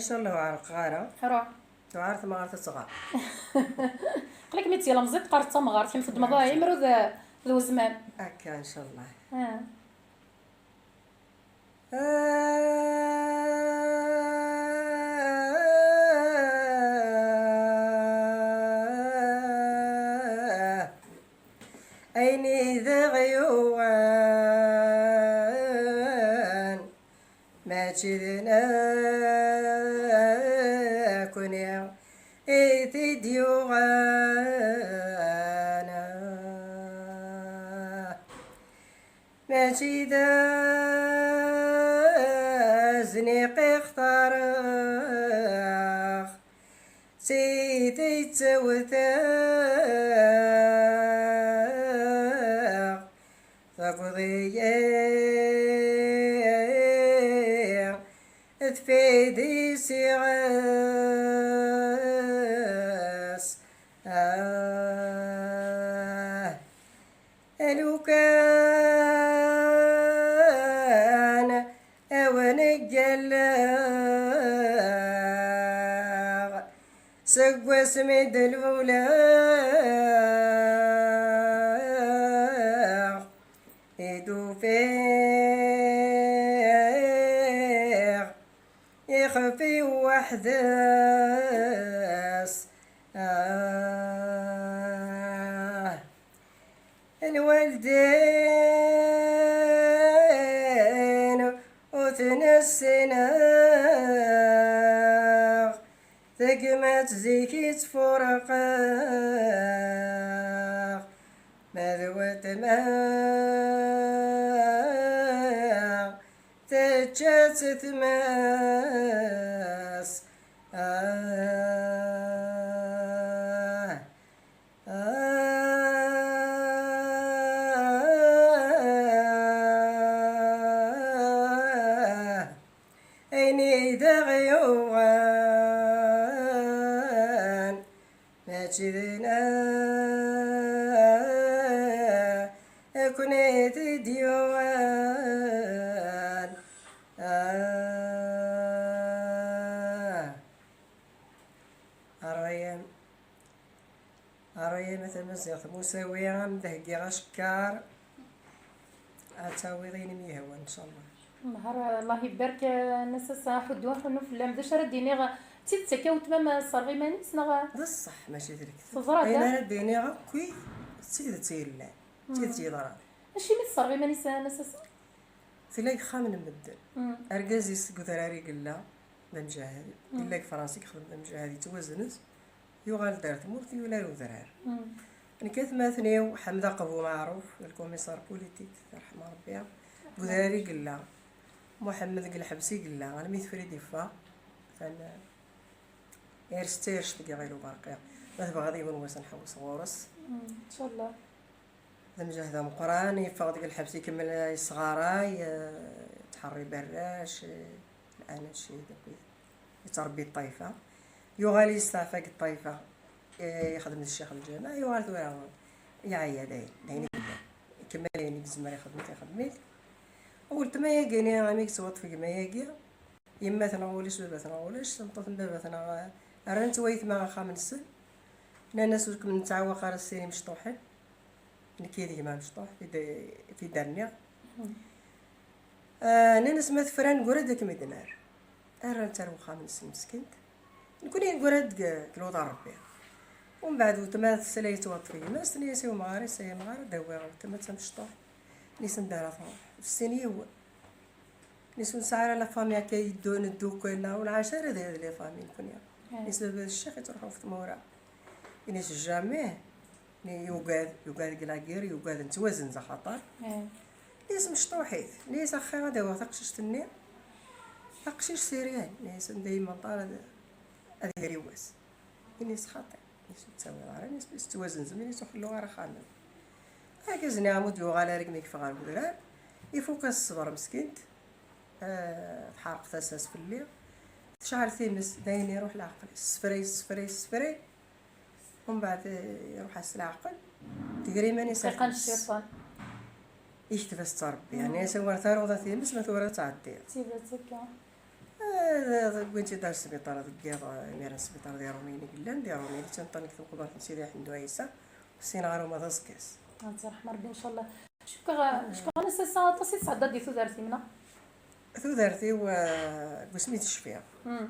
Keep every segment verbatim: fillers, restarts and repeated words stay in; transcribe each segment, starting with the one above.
Ncallah ur ɛerqeɣ ara. Ruḥ. Tuɛer temɣart ad tɣer. Qlak mi d-tlemẓiḍ teqqareḍ d tamɣart, kemm txeddmeḍ imru d d wezmam. Akka ncallah. Ah. Ayen i d aɣ-yuɣen mačči d nekkni i t-id-yuɣen. Mačči d azniq i xtareɣ, si tettewteɣ, taguḍ-iyi tfidi s iɣes. Ah. Lukan a wen-ggalleɣ seg wasmi d-luleɣ i d-ufiɣ ixef-iw weḥd-s. Ah. Lwaldin ur ten-ssineɣ, tagmat zik i tt-furqeɣ, ma d weltma tečča-tt tmes. Ah. Ah, ayen i d aɣ-yuɣen mačči d nekkni i t-id-yuɣen. Ah. Ṛṛay-am. Ṛṛay-am a tamaziɣt Musawi, am d-heggiɣ acekkar, ad tawiḍ ayen i m-yehwan, ncallah. Nheṛ, Allah ibarek, a Nna Sasa, aḥuddu, aḥunnu fell-am. D acu ara d-iniɣ? D tidet akka weltma-m tesserɣ iman-is, neɣ? D ṣṣeḥ, mačči d lekdeb. Teẓra-d, ayen ara d-iniɣ akk d tidet yellan, d tidet yeḍran. Acimi tesserɣ iman-is, a Nna Sasa? Tella deg ixxamen n medden. Argaz-is deg udrar i yella, d amjahed. Yella deg Fransa, yexdem d amjahed, yettwaznes. Yuɣal-d ar tmurt, yulal udrar. Nekk atmaten-iw, Ḥmed Aqbu Maɛruf, d lkumiṣar pulitik, terḥem Ṛebbi, deg udrar i yella. Muḥemmed deg lḥebs i yella, almi tefrid yeffeɣ. Atan, eh, ar setta yir ccet deg iɣil uberqi. Ma tebɣiḍ yiwen wass ad nḥewwes ɣur-s. Ncallah. D amjahed ameqqran, yeffeɣ deg lḥebs, ikemmel yesɣaray, eh, yettḥerrib arrac, eh, lɛanaci, d akk yettṛebbi ṭṭayfa. Yuɣal yesteɛfa deg ṭṭayfa, eh, yexdem d ccix n lǧameɛ, yuɣal tura yeɛya dayen, d ayen i yellan. Ikemmel ayen i yezmer ixdem-it, ixdem-it. Weltma-yagi-ni, ami yettwaṭṭef gma-yagi, yemma-tneɣ ulac, baba-tneɣ ulac, tameṭṭut n baba-tneɣ, eh, rran-tt waytma axxam-nsen. Nnan-as ur kem-nettɛawaq ara s sin imecṭuḥen. Nekk yid gma mecṭuḥ, fi d-, fi d-rniɣ. Ah, nnan-as ma tefra neggra-d ad kem-id-nerr. Rran-tt ar wexxam-nsen meskint. Nekni neggra-d deg, deg luḍa n Ṛebbi. Umbeɛd weltma tesla yettwaṭṭef gma-s, tenna-yas i umɣar-is, ay amɣar, ad d-awiɣ weltma d tamecṭuḥt. Nnan-as anda ara truḥ? Sin yiwen. Nnan-as ur nesɛi ara la famille akka yeddun ddukklen, neɣ ur nɛac ara d, d la famille nekni. Nnan-as baba d ccix yettruḥu ɣef tmura. Nnan-as jamais. Nnan-as yugad, yugad deg la guerre, yugad nettwazenz axaṭer. Nnan-as mecṭuḥit. Nnan-as axir ad awiɣ taqcict-nni. Taqcict siryan. Nnan-as anda yemmenṭar ad, ad yerr i wass. Nnan-as xaṭi. Nnan-as ur ttawiḍ ara, nnan-as tettwazenz, nnan-as ur ḥelluɣ ara axxam-im. Argaz-nni am ur d-yuɣal ara deg mi yeffeɣ ɣer udrar, ifuk-as ṣṣber meskint, eh, tḥerq tasa-s fell-i, tecɛel times, dayen iruḥ leɛqel-is, ssefray, ssefray, ssefray, umbeɛd, eh, iruḥ-as leɛqel, tegri iman-is ar tmes. Yekteb-as-tt Ṛebbi, yeɛni as-, awer taruḍ a times, ma tura ad tɛeddiḍ. D tidet akka. Eh, wwin-tt-id ar sbiṭar deg yiḍ, imir n sbiṭar d Iṛumiyen i yellan, d Iṛumiyen i ttaneṭṭan deg temqbert n Sidi Ḥmed Ɛisa, sin ɣer uma d aẓekka-s. Ad tt-iṛḥem Ṛebbi, ncallah. Cukkeɣ, cukkeɣ ass-a aṭas i tesɛeddaḍ di tudert-im, neɣ? Tudert-iw, eh, deg wasmi d-cfiɣ. Hmm.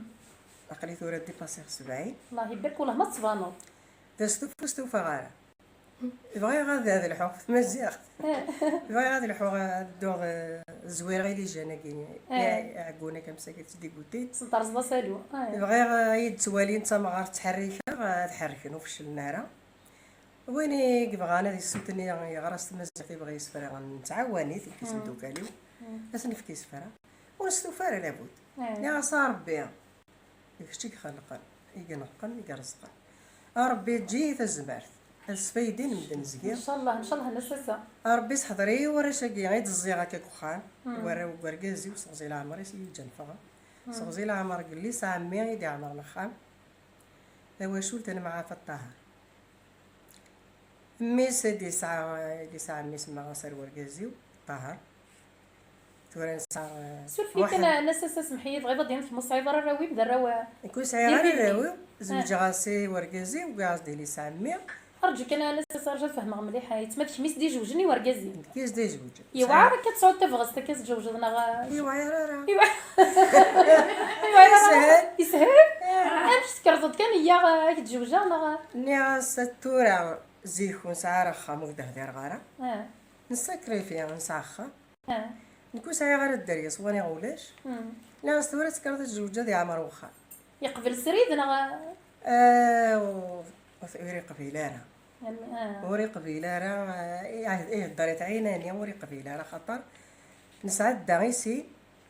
Aql-i tura dipasiɣ sebɛin. Allah ibarek, wellah ma tettbaneḍ. D astufu ur stufaɣ ara. Bɣiɣ ad, ad lḥuɣ ɣef tmaziɣt. Eh. Bɣiɣ ad lḥuɣ, ad dduɣ, eh, zwireɣ i lijan-agi, eh, iɛeggun akka msakit ttdigutin. Terẓeḍ asalu. Eh. Bɣiɣ, eh, ad yi-d-ttwalin d tamɣart ttḥerrikeɣ, eh, ad ḥerrken ur feclen ara. Win i yebɣan ad yessuten yeɣra s tmaziɣt, yebɣa isefra, nettɛawan-it, nekk d imeddukal-iw, ad s-nefk isefra. Ur nestufa ara labud. Eh. Nniɣ-as a Ṛebbi, d kečč i ixelqen, i ineqqen, i irezqen. A Ṛebbi, eǧǧ-iyi tazmert ad sfaydin medden zgi. Ncallah, ncallah, a Nna Sasa. A Ṛebbi, seḥḍer-iyi warrac-agi i d-ẓẓiɣ akka deg uxxam, warraw n wergaz-iw, seɣzi leɛmer-is i yi-ǧǧan ffɣeɣ. Seɣzi leɛmer n yelli-s ɛemmi i d-iɛemren axxam. Tawacult n Mɛafat Ṭaher. Mmi-s i d-yesɛa, i d-yesɛa mmi-s meɣɣas ar wergaz-iw, Ṭaher. Tura nesɛa, eh, suref-iyi kan, a Nna Sasa, semḥ-iyi, tebɣiḍ ad d-tiniḍ kemm ur tesɛiḍ ara arraw-im, d arraw, eh, nekk ur sɛiɣ ara arraw-iw, zewǧeɣ-as i wergaz-iw, wwiɣ-as-d yelli-s ɛemmi. Rǧu kan, a Nna Sasa, rǧu ad fehmeɣ mliḥ, yettma d kemm i s-d-ijewjen i wergaz-im? Nekk i s-d-ijewjen. Yewɛer akka ad tesɛuḍ tabɣest akka ad tǧewǧeḍ, neɣ? Yewɛer ara. Yewɛer. Yewɛer ara. Yeshel. Yeshel? Eh. Amek tkerḍeḍ kan, iyya, eh, ad k-ǧewǧeɣ, neɣ? Nniɣ-as tura, zik ur nesɛi ara axxam, ur d-hdireɣ ara. Eh. Nessakrifi, nesɛa axxam. Ah. Nekk ur sɛiɣ ara dderya, s waniɣ ulac. Hmm. Nniɣ-as tura tekkreḍ ad tezweǧ, ad yeɛmer wexxam. Yeqbel srid neɣ? Ah, ur, ur iqbil ara. Am-, ah. Ur iqbil ara, ah, ihedder i tɛinani, ur iqbil ara, xaṭer nesɛedda i sin,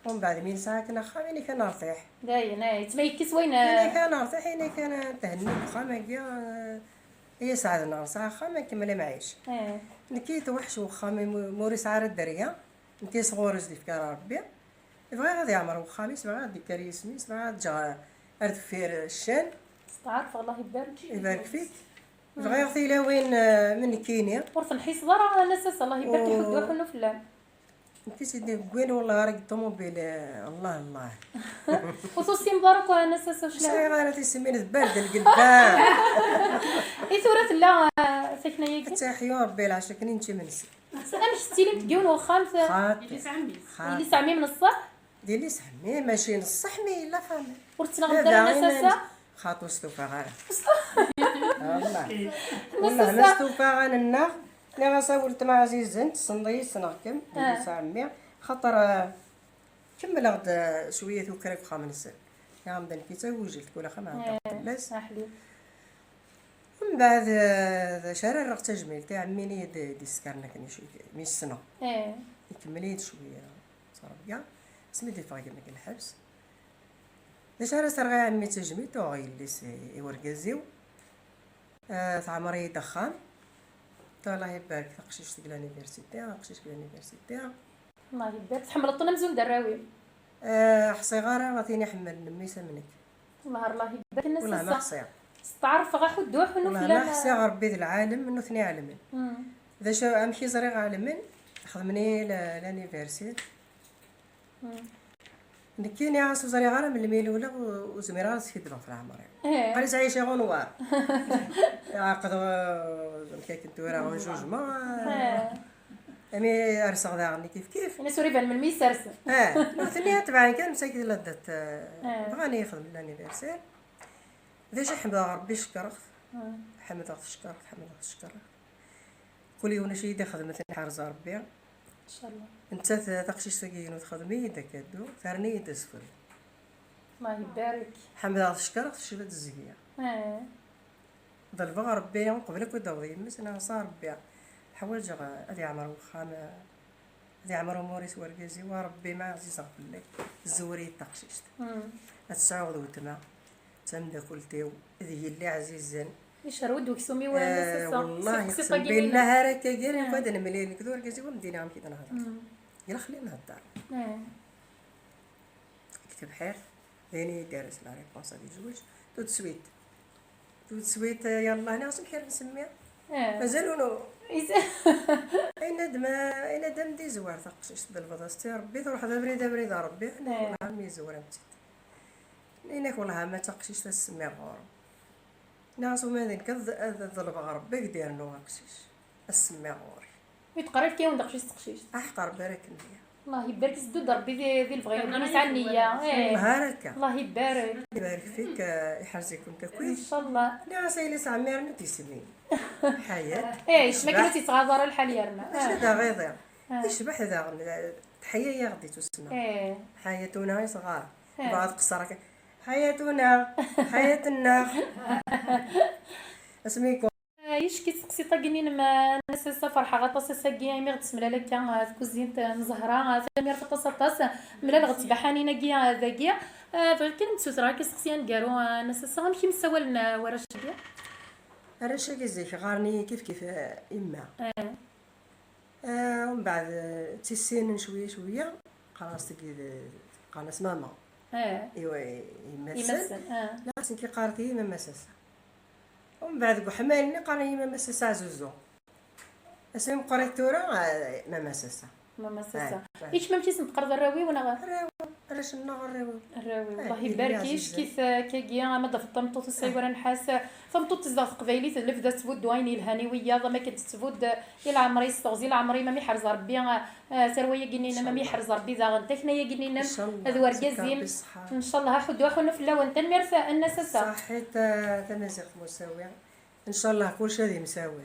umbeɛd mi nesɛa akken axxam, ini kan nertiḥ. Dayen, ah, yettma yekkes wayen, ah. Ini kan nertiḥ, ini kan, ah, thenni deg uxxam-agi, ah, i yesɛedneɣ, nesɛa axxam, ad nkemmel amɛic. Eh. Nekk yetweḥc wexxam, ma ur yesɛi ara dderya. Nekk sɣur-s d-ifka Rebbi. Bɣiɣ ad yeɛmer wexxam-is, bɣiɣ ad d-ikker yisem-is, bɣiɣ ad ǧǧeɣ ar deffir ccan. Steɛṛfeɣ, Allah ibarek. Ibarek fik. Mm. Bɣiɣ tilawin, eh, m nekkini. Ur tenḥiseḍ ara, a Nna Sasa, Allah ibarek, iḥudd uḥunnu fell-am. Nekk i s-id-iggwin, wallah, ara deg ṭumubil, eh, Allah, Allah. Ur tusimeḍ ara akk, a Nna Sasa, ur sɛiɣ ara tismin d barden deg lbab. I tura tella, eh, takna-yagi? Ad tt-iḥyu Rebbi, lɛecc akken i nečč imensi. Amek tettilimt deg yiwen wexxam? Xaṭi. Yelli-s ɛemmi-m n ṣṣeḥ? D yelli-s ɛemmi, mačči n ṣṣeḥ, mi yella fami. Ur tettnaɣemt ara, a Nna Sasa? Xaṭi, ur stufaɣ ara. Wallah. Wallah, ma stufaɣ a nennaɣ. Nniɣ-as a weltma ɛzizen, tessneḍ-iyi, ssneɣ-kem, d yelli-s ɛemmi. Xaṭer, eh, kemmleɣ-d, eh, cwiya tukra deg uxxam-nsen. Nniɣ-am-d nekk d tagujelt, kul axxam ɛeddaɣ fell-as. Aḥlil. Mbeɛd, eh, d acu ara rreɣ d tajmilt i ɛemmi-nni i d-, d-yeskaren akken i cwi-, mi ssneɣ. Eh. Ikemmel-iyi-d cwiya ttrebga, asmi d-iffeɣ gma deg lḥebs. D acu ara s-rreɣ i ɛemmi d tajmilt, uɣeɣ yelli-s i, i wergaz-iw. Eh, teɛmer-iyi-d axxam. Allah ibarek, taqcict deg l'université, aqcic deg l'université. Allah ibarek. Tḥemmleḍ-ten amzun d arraw-im? Eh, ḥṣiɣ ara a tin iḥemmlen mmi-s am nekk. Allah, Allah ibarek. Wallah ma ḥṣiɣ. Steɛṛfeɣ aḥuddu aḥunnu fell-am. Wallah ma ḥṣiɣ Rebbi d lɛalem, nutni ɛelmen. Mm. D acu, amek i ẓriɣ ɛelmen? Xedmen-iyi la-, l'anniversaire. Mm. Nekkini ɣas ur ẓriɣ ara melmi i luleɣ, ur, ur zmireɣ ara ad skiddbeɣ ɣef leɛmer-iw. Eh. Qal-as ɛic iɣunwar. Ɛaqdeɣ, eh, amek akken tura, un jugement, eh. Eh. Ami rseɣ daɣen kif kif. Ini-as ur iban melmi i sersen. Eh, nutni tebɛen kan msakit la date, eh, bɣan i yexdem l'anniversaire. D acu ḥemdeɣ Rebbi, cekkreɣ-t. Mm. Ḥemdeɣ-t, cekkreɣ-t, ḥemdeɣ-t, cekkreɣ-t. Kul yiwen acu i yi-d-ixdem, ad t-nḥerz Rebbi. Ncallah. Nettat taqcict-agi-inu texdem-iyi-d akadu, terna-iyi-d asefru. Allah ibarek. Ḥemdeɣ-t, cekkreɣ-t, tecba-d zgi. Eh. Ḍelbeɣ Rebbi, uqbel akk ad d-taweḍ yemma-s, nniɣ-as a Rebbi, ḥwaǧeɣ ad yeɛmer wexxam, ad yeɛmer umur-is wergaz-iw, a Rebbi ma ɛzizeɣ fell-ak, zewwer-iyi-d taqcict. Mm. Ad tesɛuɣ d weltma, d tameddakelt-iw, d yelli ɛzizen. Icerrew-d weksum-iw, eh, ass-a. Wallahi, seqsi aqsim ṭagi-nni. Billah ara akka gar, eh, nekk ad nemlil, nekk d urgaz-iw, ad m-d-iniɣ amek i d-nehder. Mm. Ilaq xli nhedder. Eh. Deg tebḥirt, d ayen i yi-d-yerres la réponse ad yezweǧ. Tout de suite. Tout de suite, eh, yallah, nniɣ-as amek ara nsemmi? Eh. Mazal unu. Is- Ayen ad ma, ayen ad am-d-izwer taqcict d lbeḍ-as, ti Rebbi, truḥ d abrid, abrid a Rebbi, eh, nniɣ am yezwer am-tt-id. Ini-ak: "Wellah, ma d taqcict ad semmiɣ ɣur-m." Nniɣ-as: "Uma d nekk ad, ad ḍelbeɣ Rebbi ad k-d-yernu aqcic, ad semmiɣ ɣur-k." Ur teqriḍ kan d aqcic teqcict. Aḥeqq Rebbi ara k-nniɣ. Allah ibarek, isdud Rebbi di, di lebɣi, win yesɛan nniya. Eh. Har akka. Allah ibarek. Ibarek fik, eh, iḥrez-iken akk. Incallah. Nniɣ-as: "Ay la sɛemmiren ad d-ismin." Ḥayat. Eh, icma kan ur tt-yettɣaḍ ara lḥal yerna. Mačči d aɣiḍi. Icbeḥ daɣen, eh, tḥeyya-yaɣ-d i tussna. Eh. Ḥayatuna i sɣar. Eh. Bɛed qeṣṣer akka. Ḥayatuna, ḥayat-nneɣ. Asmi Yecki tseqsiṭ-agi-nni-inem, a Nna Sasa, ferḥeɣ aṭas ass-agi imi ɣ-d-temlal akka, ah, tkuzint, ah, n Zahra, ah, tanemmirt aṭas aṭas, mlaleɣ ttbaḥanin-agi, ah, dagi. Ah, bɣiɣ kan ad m-d-ssutreɣ akka isteqsi aneggaru, ah, a Nna Sasa, amek i m-ssawalen, ah, warrac-agi? Arrac-agi zik ɣɣaren-iyi kif kif, ah, imma. Ah, umbeɛd, ah, ttissinnen cwiya cwiya, qqaren-as tagi d, qqaren-as mama. Ah. I wa-, yemma-tsen. Yemma-tsen, ah. Nniɣ-asen ki qqaren-iyi mama Sasa. Umbeɛd deg uḥmal-nni qqaren-iyi mama Sasa Ɛzuzu. Asmi meqqrit tura, ah, mama Sasa. Mama Sasa. Ah, ah. I kemm amek i sen-teqqareḍ, arraw-iw neɣ? Arraw-iw, arrac-nneɣ arraw-iw. Arraw-iw. Ah, Allah ibarek, ickit, ah, kagi, ama d-afeṭ tameṭṭut ur tesɛi wara nnḥas. Tameṭṭut tezdeɣ teqbaylit, lebda tettbuddu ayen yelhan i wiyaḍ, am akken tettbudd i leɛmer-is, teɣzi leɛmer-im, am iḥrez Rebbi, ah, tarwa-yagi-nni-inem, am iḥrez Rebbi daɣen takna-yagi-nni-inem, d wergaz-im. Ncallah, aḥuddu, aḥunnu fell-awen. Tanemmirt a Nna Sasa. Saḥit, ah, tamaziɣt musawi. Ncallah kulci ad yemsawi.